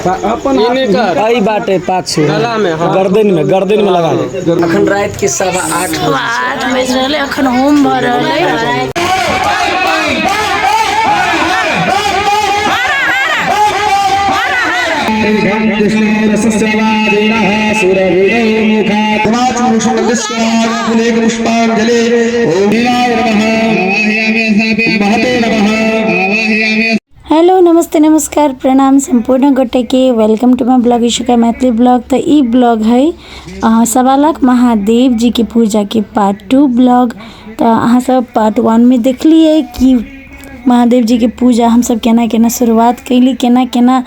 अपन एहि बाटे पाछू गला में, हाँ। गर्दन में लगा दे। अखन राति के 8:15 8 बजि रहलै, अखन होम भऽ रहलै। हेलो नमस्ते नमस्कार प्रणाम सम्पूर्ण गोटेके। Welcome to my blog Ishuka Maithili blog. तऽ ई ब्लॉग है 1.25 लाख महादेव जी के पूजा के पार्ट 2 ब्लॉग। तऽ अहाँ सब पार्ट 1 में देखलिए कि महादेव जी के पूजा हम सब केना केना शुरुआत कैली, केना केना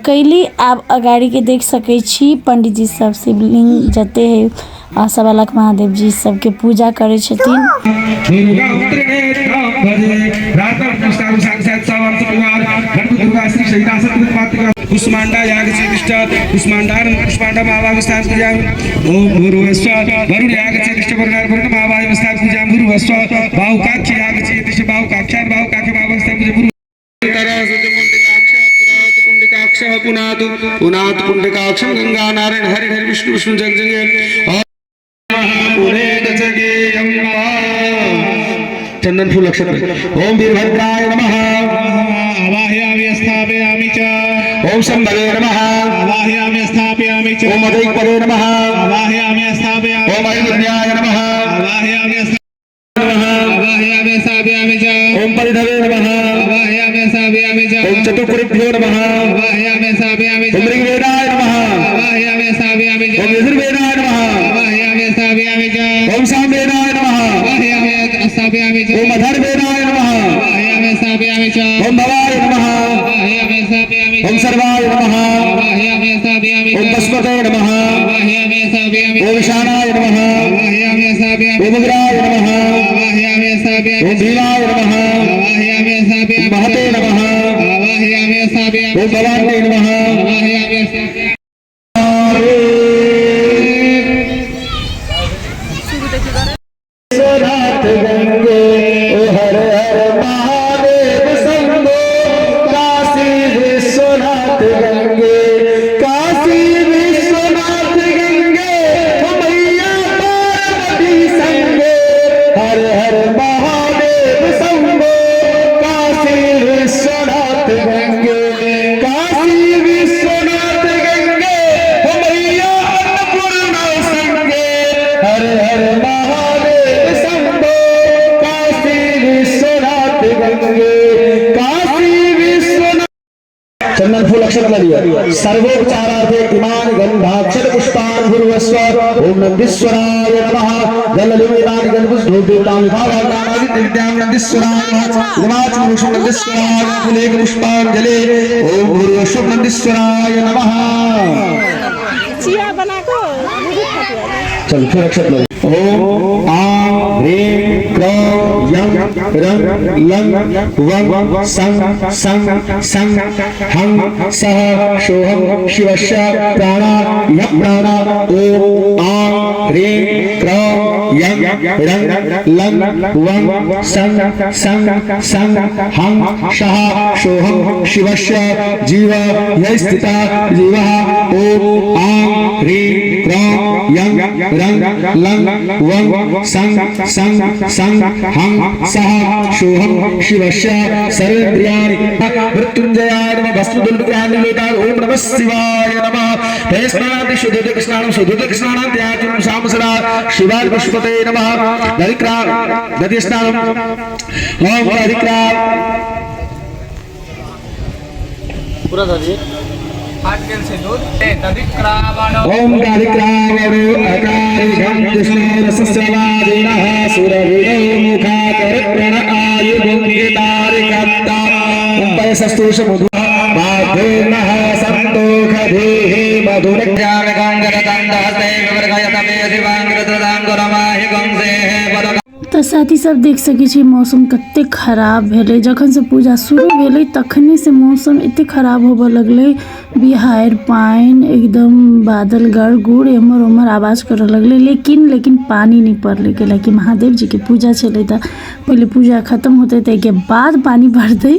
कैली। आब अगाड़ी के देख सकै छी पंडित जी सब शिवलिंग जते है 1.25 लाख महादेव जी सबके पूजा करै छथिन। पुनातु पुण्डरीकाक्षं गंगा नारायण हरि हरि विष्णु विष्णु जग जग चंदन फूल अक्षत। ओम वीरभद्राय नमः। आवाहयामि स्थापयामि च। ओम शंभवे नमः। आवाहयामि स्थापयामि च। ओम अदैपदे नमः। आवाहयामि स्थापयामि। ओम ऐन्द्रियाय नमः। आवाहयामि आवाहयामि स्थापयामि च। ओम परिधवे नमः। आवाहयामि स्थापयामि च। ओम चतुर्पुरिभ्यो नमः। आवाहयामि स्थापयामि च। ओम ऋग्वेदाय नमः। आवाहयामि स्थापयामि च। ओम यजुर्वेदाय नमः। आवाहयामि स्थापयामि च। ओम सामवेदाय नमः। आवाहयामि स्थापयामि च। ओम अथर्वेदाय नमः। आवाहयामि स्थापयामि च। ओम भवाय नमः। आवाहयामि स्थापयामि च। ओम सर्वाय नमः। आवाहयामि स्थापयामि च। ओम पशुपते नमः। आवाहयामि स्थापयामि च। ओम ईशानाय नमः। आवाहयामि स्थापयामि। ओम उग्राय नमः। आवाहयामि स्थापयामि। ओम भीमाय नमः। आवाहयामि स्थापयामि। महते नमः। आवाहयामि स्थापयामि। ओम भवान्ये नमः। आवाहयामि स्थापयामि। विश्वनाथ गंगे ओ हर हर महादेव शंभो, काशी विश्वनाथ गंगे, काशी विश्वनाथ गंगे ओ मैया पार्वती संगे, हर हर महादेव शंभो, काशी विश्वनाथ गंगे, काशी विश्वनाथ गंगे ओ मैया अन्नपूर्णा संगे, हर हर महादेव शंभो, काशी विश्वनाथ गंगे, काशी विश्वनाथ। चंदन फूल अक्षत दिया। सर्वोपचारार्थे इमानि गंधाक्षत पुष्पान् भूर्भुवस्व ओम नंदीश्वराय नमः। जललिंगितानि गंधपुष्पोपेतानि विभागानादिविद्यां नंदीश्वराय नमः। इमाचमुषं नंदीश्वराय फुलेक पुष्पांजलि ओम भूर्भुवस्व नंदीश्वराय नमः। चिया बनाएको। चलो फिर अक्षत लो। ओम आं ह्रीं क्रों यं रं लं वं सं सं सं हं सः सोऽहं शिवस्य प्राणा यः प्राणा। ओम आं ह्रीं क्रों यं रं लं वं सं सं सं हं सः सोऽहं शिवस्य जीव यः स्थिता जीवः। ओम आं ह्रीं क्रों यं रं लं वं सं सं सं हं सः सोऽहं शिवस्य सर्वेन्द्रियाणि मृत्युञ्जयाय नमः। भस्मदुर्गानि ओम नमः शिवाय नमः। स्नानादि शुद्धोदक स्नानं शुद्धोदक स्नानं त्यागं साम सदा शिवाय पशुपते नमः। दधिक्रा दधि स्नानं ओम दधिक्रा पूरा दधी। ओम दधिक्रावणो अकारिघं कृष्णरसस्यवादिनः सुरविडो मुखाकरप्रण आयुभुङ्गितारिकत्ता पयसस्तोष मधुः माधुर्नः सन्तोषधीः मधुरज्ञानगङ्गरदण्डहस्ते विवर्गयतमे शिवाङ्गिरदाङ्गुरमाहि गंसेः। तऽ सब साथी सब देख सकै छी मौसम कतेक खराब भेलै। जखन से पूजा शुरू भेलै तखने से मौसम एते खराब होबऽ लगलै। बिहाड़ि पानि एकदम बादल गड़ गुड़ एम्हर ओम्हर आवाज करऽ लगलै, लेकिन लेकिन पानि नहि पड़लै, कैलाकि महादेव जीके पूजा छलै। तऽ पहिले पूजा खतम होतै, ताहिके बाद पानि पड़तै।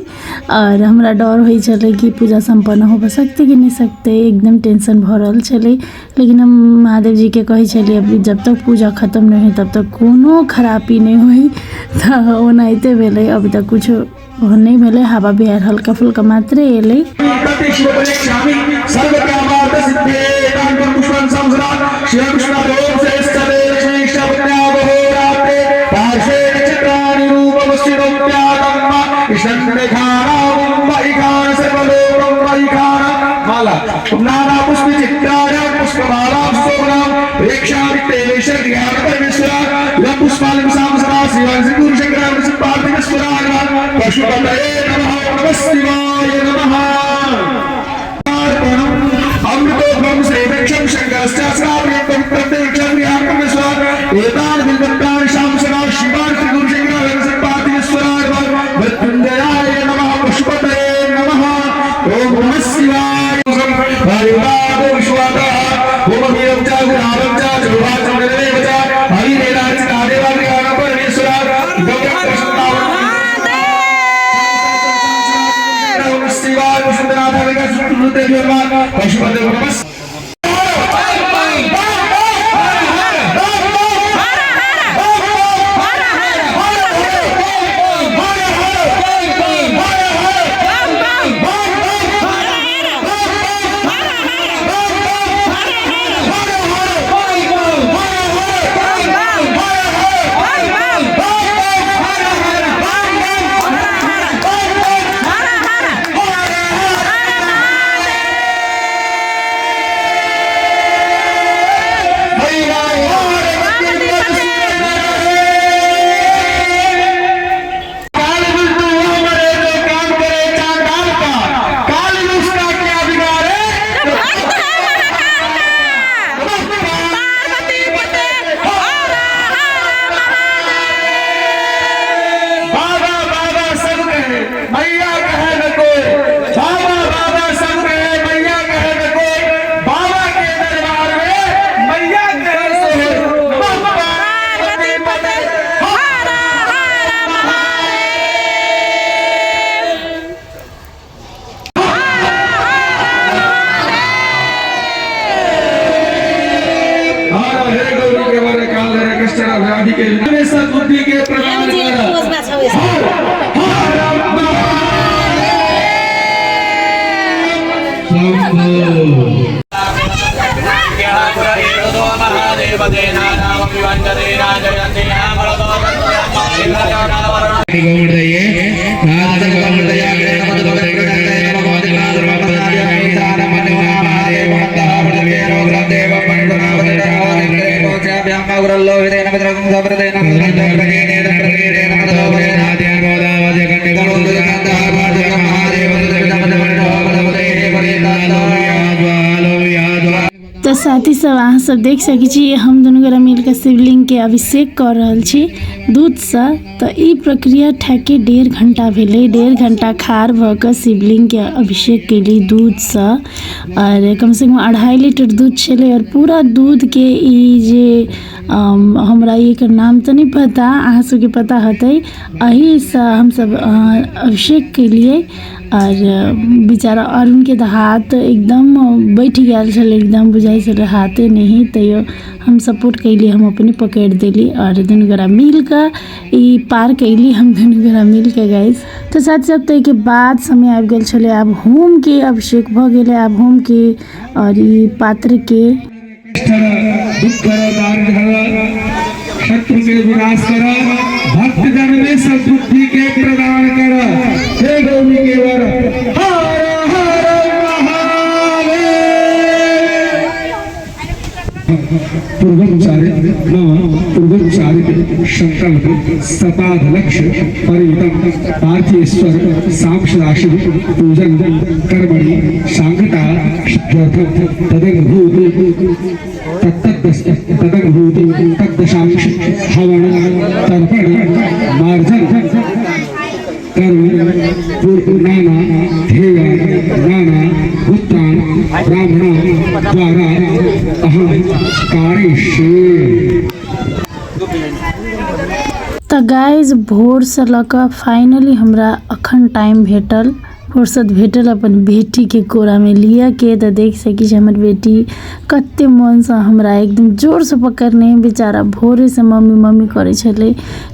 आओर हमरा डर होइ छलै कि पूजा सम्पन्न होबऽ सकतै कि नहि सकतै, एकदम टेंशन भऽ रहल छलै। लेकिन हम महादेव जीके कहै छलियै जब तक पूजा खतम नहि होइ तब तक कोनो खराबी नहि होइ। तऽ ओनाहिते भेलै, अभी तक किछो ओहन नहि भेलै, हवा बिहाड़ि हल्का फुल्का मात्रे एलै। तऽ साथी सब अहाँ सब देख सकै छी हम दुनू गोरा मिलके शिवलिंगके अभिषेक कऽ रहल छी दूधसँ। तऽ ई प्रक्रिया ठेके 1.5 घंटा भेलै। 1.5 घंटा खाड़ भऽ कऽ शिवलिंगके अभिषेक केली दूधसँ, आओर कमसँ कम 2.5 लीटर दूध छलै। आओर पूरा दूधके ई जे हमरा एकर नाम तऽ नहि पता, अहाँ सबके पता होतै, एहिसँ हमसब अभिषेक केलियै। आओर बेचारा अरुणके तऽ हाथ एकदम बैठ गेल छलै, एकदम बुझाइ छलै हाथे नहि, तैयो हम सपोर्ट कयली, हम अपने पकड़ि देली आओर दुनू गोरा मिलकऽ ई पार कयली हम दुनू गोरा मिलकऽ गाइस। तऽ साथ साथ ताहिके बाद समय आबि गेल छलै, आब होमके अभिषेक भऽ गेलै, आब होमके आओर ई पात्रके शत्रु के विनाश कर, भक्त जन में सद्बुद्धि के प्रदान कर, हे गौरी के वर हर हर महादेव। पूर्वोच्चारित मम पूर्वोच्चारित संकल्प सपाद लक्ष्य परिमितम पार्थेश्वर सांसदाशिव पूजन कर्मणि सांगता सिद्ध्यर्थं तदंग भूति तत्तदंग भूति तद्दशांश हवन तर्पण मार्जन कर्म पूर्व नाना ध्येय नाना उत्तान ब्राह्मण द्वारा अहम कारिष्ये। तऽ गाइज, भोरसँ लऽ कऽ फाइनली हमरा अखन टाइम भेटल, फुर्सत भेटल अपन बेटीके कोरामे लिअके। तऽ देख सकै छी, हमर बेटी कते मोनसँ हमरा एकदम जोरसँ पकड़ने। बेचारा भोरेसँ मम्मी मम्मी करै छलै,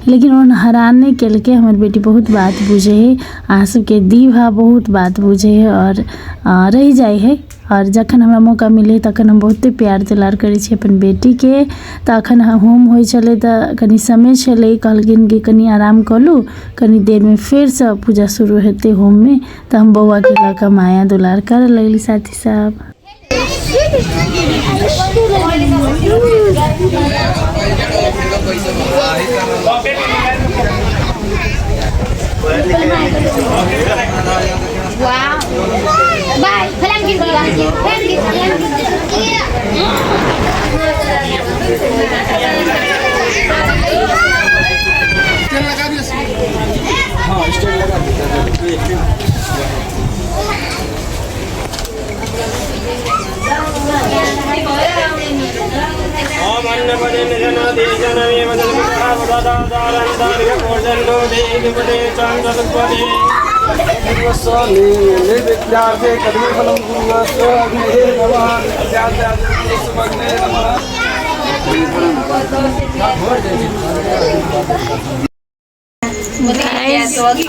लेकिन ओहन हरान नहि केलकै। हमर बेटी बहुत बात बुझै हइ। अहाँ सबके दीभा बहुत बात बुझै हइ आओर रहि जाइ हइ। आओर जखन हमरा मौका मिलै तखन हम बहुते प्यार दुलार करै छी अपन बेटीके। तऽ अखन होम होइ छलै, तऽ कनि समय छलै। कहलखिन कि कनि आराम कऽ लू, कनि देरमे फेरसँ पूजा शुरू हेतै होममे। तऽ हम बौआके लऽ कऽ माया दुलार करऽ लगली। साथी सब, Bye. Thank you. Thank you. Thank you.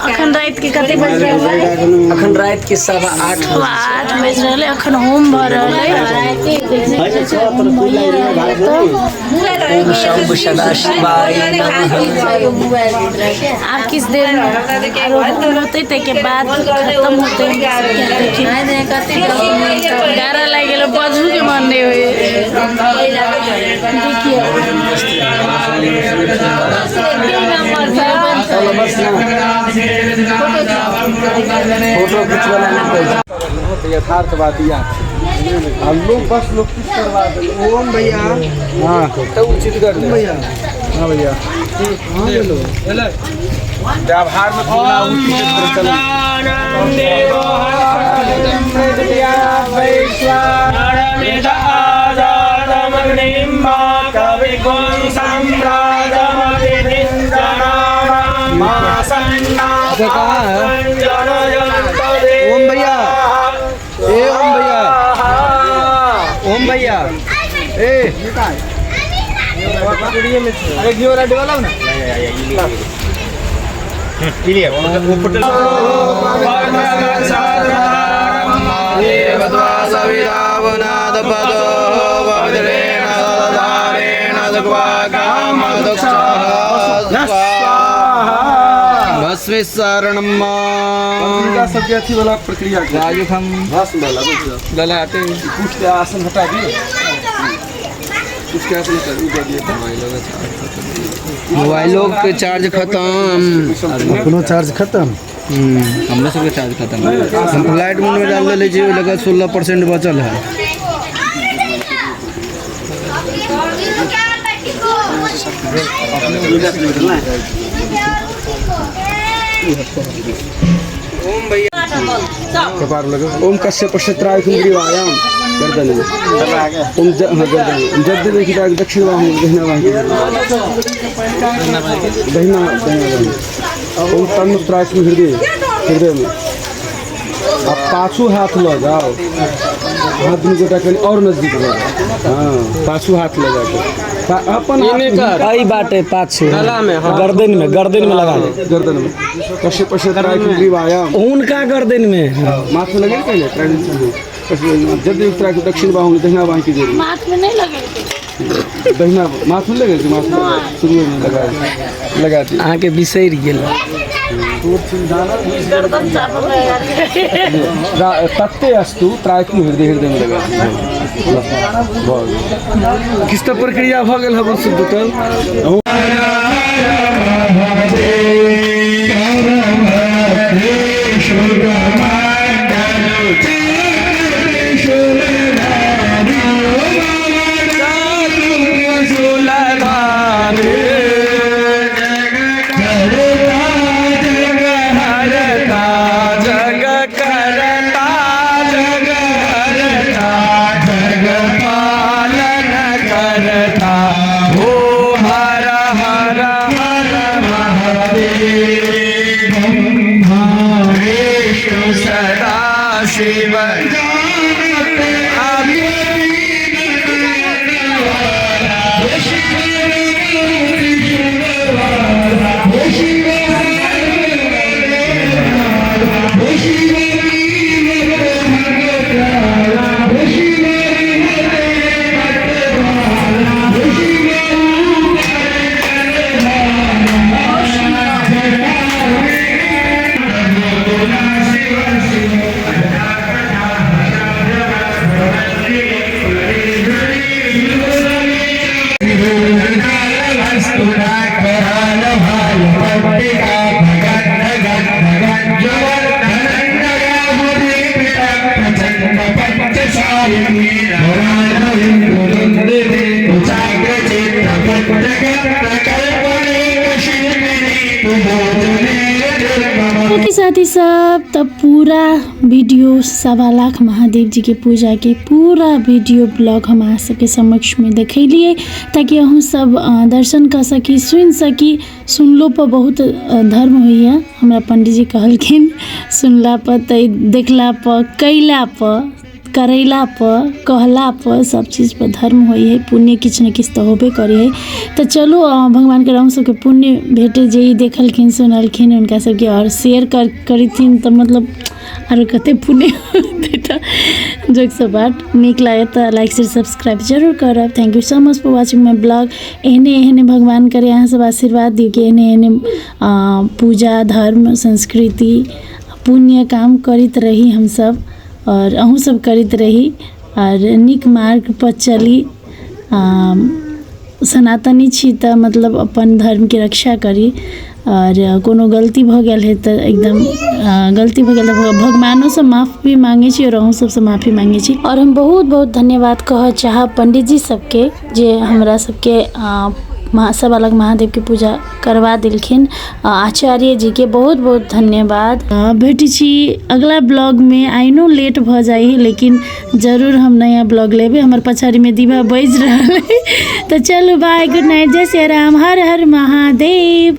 अखन राति के कते बज रहल है? अखन राति के 8:15। 8:15 बजि रहल है। अखन होम भऽ रहल है। देख सकै छी, होम भइए रहल है। तऽ ओम शम्भ सदाशिवाय नमः। आब किछु देर मे आरो होम होतै, ताहिके बाद खत्म होतै। गारा लागि गेल, बजू के मन नहि होय। देखियौ। फोटो खिंचवाला नहीं पैसा। यथार्थ बात यह आ लोग बस लोग किस करवा दे। ओम भैया, हाँ तो उचित कर ले भैया। हाँ भैया, हाँ ले लो। व्यवहार में थोड़ा उचित प्रचलन। ओम भैया, ए ओम भैया, ओम भैया, ए। अरे घी वाला डिब्बा लाओ ना। भस्मीशरणम। सबके अथी वाला प्रक्रिया के राजखम भस्म वाला ललाटे। कुछ के आसन हटा दिए, कुछ के आसन हटा दिए, दिए। मोबाइलों के चार्ज खत्म। अपनो चार्ज खत्म। हमरो सबके चार्ज खत्म। हम फ्लाइट मोड में डाल ले छी, लगा 16% बचल है। कपार लगे। ओम कश्यप क्षेत्राय ग्रीवायाम गर्दन में। ओम ज, हाँ, गर्दन में। जब देखी दक्षिण बाहु, दहिना बाहु, दहिना दहिना बाहु। ओम तन्नुत्राय हृदय हृदय में। अब पाछू हाथ ल जाओ। हाथ दुनू गोटा कनि और नजदीक लऽ जाओ। हाँ, पाछू हाथ लऽ जाके अपन हाथ एहि बाटे पाछू गर्दन में, गर्दन में लगा दे। गर्दन में कश्यप क्षेत्राय ग्रीवायाम। हुनका गर्दन में। माथ में लगे पहले ट्राइडेंट। जब उत्तरा के दक्षिण बाहु दहिना बाह की जेब। माथ में नहीं लगेलकै। दहिना माथ में लगे कि माथ में शुरू में लगा लगा दी। अहाँके बिसरि गेल। गर्दन साफ तत्ते अस्तु त्रायकु हृदय हृदय में लगा दी। भऽ गेल। किछु तऽ प्रक्रिया भऽ गेल हँ जुटल। ओके साथी सब, तऽ पूरा वीडियो 1.25 लाख महादेव जी के पूजा के पूरा वीडियो ब्लॉग हम अहाँ सबके समक्ष में देखेलिए ताकि अहूँ सब दर्शन कऽ सकी, सुनि सकी। सुनलो पर बहुत धर्म होइए, हमरा पंडीजी कहलखिन सुनला पर तऽ देखला पर कैला पर करैला पर कहला पर सब चीज पर धर्म होइ है, पुण्य किछु ने किछु तऽ होबे करै है। तऽ चलू भगवान के हम सबके पुण्य भेटे जे ई देखलखिन सुनलखिन हुनका सबके, आओर शेयर करथिन तऽ मतलब आरो कते पुण्य होतै। तऽ जोक सब बात नीक लागत तऽ लाइक शेयर सब्सक्राइब जरूर करब। Thank you so much for watching my blog. एहने एहने भगवान करे अहाँ सब आशीर्वाद दियौ कि एहने एहने पूजा धर्म संस्कृति पुण्य काम करैत रही हमसब, और अहूँ सब करैत रही और नीक मार्ग पर चली। सनातनी छी तऽ मतलब अपन धर्मके रक्षा करी, और कोनो गलती भऽ गेल है तऽ एकदम गलती भऽ गेल तऽ भगवानोसँ माफ भी माँगै छी और अहूँ सबसँ माफी माँगै छी। और हम बहुत बहुत धन्यवाद कहऽ चाहब पंडीजी सबके जे हमरा सबके 1.25 लाख महादेवके पूजा करवा देलखिन। आचार्य जी के बहुत बहुत धन्यवाद। भेटै छी अगला ब्लॉग में। I know late भऽ जाइ है, लेकिन जरूर हम नया ब्लॉग लेबै। हमर पछाड़ी में दीवा बजि रहल है। तऽ चलू बाय, गुड नाइट, जय सिया राम, हर हर महादेव।